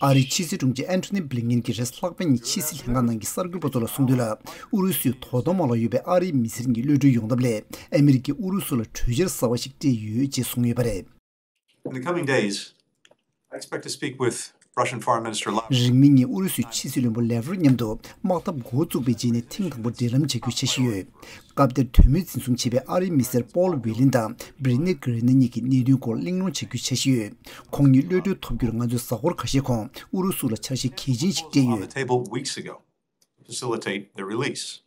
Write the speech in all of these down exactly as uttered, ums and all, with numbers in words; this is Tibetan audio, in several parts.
ཨ་རིའི་ཕྱི་སྲིད་དྲུང་ཆེ་ཨན་ཐོ་ནི་བྷི་ལིན་ཀེན་གྱིས་རེས་གཟའ་ལྷག་པ་ཉིན་ཕྱི་སྲིད་ལྷན་ཁང་ནང་གི་གསར་འགོད་པ་ཚོ་ལ་གསུངས་དོན་ལ། ཨུ་རུ་སུའི་དོ་དམ་འོག་ལ་ཡོད་པའི་ཨ་རིའི་མི་སེར་གཉིས་གློད་གྲོལ་ཡོང་ཐབས་སླད། ཨ་མི་རི་ཀས་ཨུ་རུ་སུ་ལ་གྲོས་འཆར་གསར་བ་ཞིག་སྤྲད་ཡོད་ཅེས་གསུངས་ཡོད་པ་རེད། In the coming days, I expect to speak with Russian Foreign Minister Lavrov. རིང་མིན་ཉིན་ཨུ་རུ་སུའི་ཕྱི་སྲིད་བློན་པོ་ལེ་ཝ་རོབ་མཉམ་དུ་དམག་འཐབ་འགོ་བཙུགས་པའི་རྗེས་ནས་ཐེངས་དང་པོ་འབྲེལ་ལམ་བྱ་རྒྱུའི་འཆར་གཞི་ཡོད། སྐབས་དེར་དོན་མེད་འཛིན་བཟུང་བྱས་པའི་ཨ་རིའི་མི་སེར་པོལ་ཝེ་ལིན་དང་བྷི་རི་ནེ་གྷི་རེ་ན་གཉིས་ཀྱི་གནད་དོན་སྐོར་གླེང་སློང་བྱ་རྒྱུའི་འཆར་གཞི་ཡོད། ཁོང་གཉིས་གློད་གྲོལ་ཐོབ་རྒྱུར་ང་ཚོས་གཟའ་འཁོར་ཁ་ཤས་གོང་ཨུ་རུ་སུ་ལ་འཆར་གཞི་གལ་ཆེན་ཞིག་སྤྲད on the ཡོད། Table weeks ago to facilitate their release.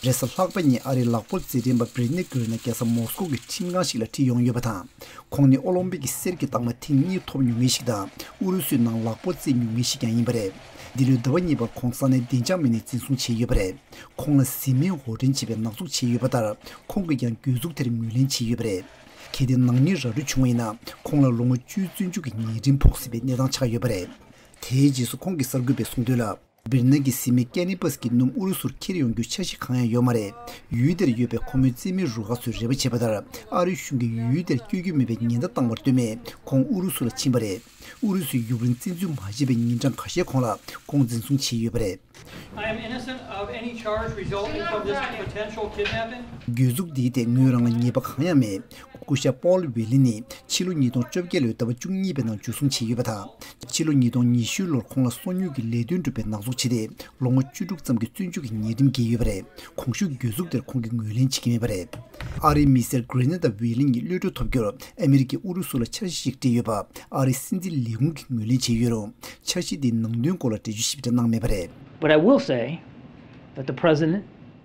རེས་གཟའ་ལྷག་པ་ཉིན་ཨ་རིའི་ལག་འབོར་རྩེད་འགྲན་པ་བྷི་རི་ནེ་གྷི་རེ་ན་རྒྱལ་ས་མོ་སྐོ་གི་ཁྲིམས་ཁང་ཞིག་ལ་ཁྲིད་ཡོང་ཡོད་པ་དང་། ཁོང་ནི་ཨོ་ལིམ་པིག་གི་གསེར་གྱི་རྟགས་མ་ཐེངས་གཉིས་ཐོབ་མྱོང་མཁན་ཞིག་དང་ཨུ་རུ་སུའི་ནང་ལག་འབོར་རྩེད་མྱོང་མཁན་ཞིག་ཀྱང་ཡིན་པ་རེད། འདི་ལོའི་ཟླ་བ་གཉིས་པར་ཁོང་ས་གནས་བདེ་འཇགས་མི་སྣས་འཛིན་བཟུང་བྱས་ཡོད་པ་རེད། ཁོང་ལ་བཟི་སྨན་དབོར་འདྲེན་བྱས་པའི་ནག་འཛུགས་བྱས་ཡོད་པ་ལྟར། ཁོང་གིས་ཀྱང་གྱོད་འཛུགས་དེར་ངོས་ལེན་བྱས་ཡོད་པ་རེད། གལ་ཏེ་ནག་ཉེས་ར་སྤྲོད་བྱུང་བ་ཡིན་ན། ཁོང་ལ་ལོ་ངོ་བཅུའི་བཙོན་འཇུག་གི་ཉེས་ཁྲིམས་ཕོག་སྲིད་པའི་གནས་སྟངས་ཆགས་ཡོད་པ་རེད། དེའི་རྗེས་སུ་ཁོང་གིས་གསར་འགོད་པར་གསུངས་དོན་ལ། བྷི་རི་ནེ་གི་བཟི་སྨན་ཀེ་ནི་བྷ་སི་གི་སྣུམ་ཨུ་རུ་སུར་འཁྱེར་ཡོང་རྒྱུའི་འཆར་གཞི་གང་ཡང་ཡོད་མ་རེད། ཡུལ་དེར་ཡོད་པའི་ཁོ་མོའི་རྩིས་མེད་རུ་ཁག་ཚོས་རེ་བ་བྱས་པ་ལྟར། ཨ་རིའི་གཞུང་གིས་ཡུལ་དེར་བསྐྱོད་རྒྱུ་མེད་པའི་ཉེན་བརྡ་བཏང་བར་ལྟོས་མེད་ཁོང་ཨུ་རུ་སུ་ལ་ཕྱིན་པ་རེད། ཨུ་རུ་སུས་ཡུཀ་རེན་བཙན་འཛུལ་མ་བྱས་པའི་ཉིན་གྲངས་ཁ་ཤས་གོང་ལ་ཁོང་འཛིན་བཟུང་བྱས་ཡོད་པ་རེད། I am innocent of any charge resulting from this potential kidnapping. གྱོད་འཛུགས་འདིའི་ཐད་ངོས་རང་ལ་ཉེས་པ་གང་ཡང་མེད། སྐུ་ཞབས་པོལ་ཝེ་ལིན་ནི་ཕྱི་ལོ་ཉིས་སྟོང་བཅོ་བརྒྱད་ལོའི་ཟླ་བ་བཅུ་གཉིས་པའི་ནང་འཇུ་བཟུང་བྱས་ཡོད་པ་དང་། ཕྱི་ལོ་ཉིས་སྟོང་ཉི་ཤུ་ལོར་ཁོང་ལ་སོ་ཉུལ་གྱི་ལས་དོན་སྒྲུབ་པའི་ནག་འཛུགས་བྱས་ཏེ། ལོ་ངོ་བཅུ་དྲུག་ཙམ་གྱི་བཙོན་འཇུག་གི་ཉེས་ཁྲིམས་འགེལ་ཡོད་པ་རེད། གོང་ཞུས་གྱོད་འཛུགས་དེར་ཁོང་གིས་ངོས་ལེན་བྱེད་ཀྱི་མེད་པ་རེད། ཨ་རིའི་མི་སེར་གྷི་རེ་ན་ད་ཝེ་ལིན་གཉིས་གློད་གྲོལ་ཐོབ་རྒྱུར་ཨ་མི་རི་ཀས་ཨུ་རུ་སུ་ལ་འཆར་གཞི་ཞིག་སྤྲད་ཡོད་པ་ཨ་རིའི་སྲིད་འཛིན་ལས་ཁུངས་ཀྱིས་ངོས་ལེན་བྱས་ཡོད་རུང་། འཆར་གཞི་དེའི་ནང་དོན་སྐོར་ལ་འགྲེལ་བརྗོད་ཞིབ་ཕྲ་གནང་མེད་པ་རེད། But I will say that the president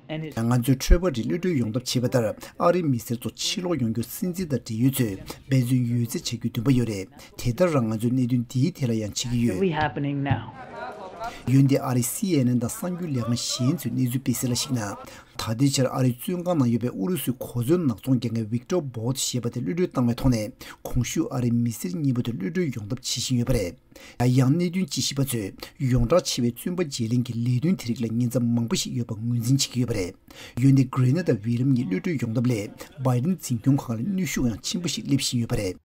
and his ང་ཚོས་འཕྲོད་པ་རིགས་གློད་གྲོལ་ཡོང་ཐབས་བྱས་པ་ལྟར། ཨ་རིའི་མི་སེར་ཚོ་ཕྱིར་ལོག་ཡོང་རྒྱུར་སྲིད་འཛིན་དང་འབྲེལ་ཡོད་ཚོས་འབད་བརྩོན་ཡོད་ཚད་བྱ་རྒྱུའི་འདུན་པ་ཡོད་རེད། དེ་ལྟར་རང་ང་ཚོས་གནད་དོན་འདིའི་ཐད་ལ་ཡང་བྱེད་ཀྱི་ཡོད། Really happening now. འོན་ཏེ་ཨ་རིའི་སི་ཨེན་ཨེན་དང་གསར་འགྱུར་ལས་ཁང་གཞན་ཚོས་གནས་ཚུལ་སྤེལ་གསལ་ལ་གཞིགས་ན། ད་ལྟའི་ཆར་ཨ་རིའི་བཙོན་ཁང་ནང་ཡོད་པའི་ཨུ་རུ་སུའི་གོ་མཚོན་ནག་ཚོང་རྒྱག་མཁན་ཝིག་ཏོར་བོ་ཏ་ཞེས་པ་དེ་གློད་གྲོལ་བཏང་བའི་ཐོག་ནས། གོང་ཞུས་ཨ་རིའི་མི་སེར་གཉིས་པོ་དེ་གློད་གྲོལ་ཡོང་ཐབས་བྱེད་བཞིན་ཡོད་པ་རེད། ཡང་གནད་དོན་དཔྱད་ཞིབ་པ་ཚོས་ཡོངས་གྲགས་ཆེ་བའི་བཙོན་པ་བརྗེ་ལེན་གྱི་ལས་དོན་དེ་རིགས་ལ་ཉེན་ཚབས་མང་པོ་ཞིག་ཡོད་པ་ངོས་འཛིན་བྱེད་ཀྱི་ཡོད་པ་རེད། འོན་ཏེ་གྷི་རེ་ན་ད་ཝི་ལམ་གཉིས་གློད་གྲོལ་ཡོང་ཐབས་སླད་བྷའི་ཌེན་འཛིན་སྐྱོང་ཁང་ལ་གནོན་ཤུགས་ཡང་ཆེན་པོ་ཞིག་སླེབས་བཞིན་ཡོད་པ་རེད།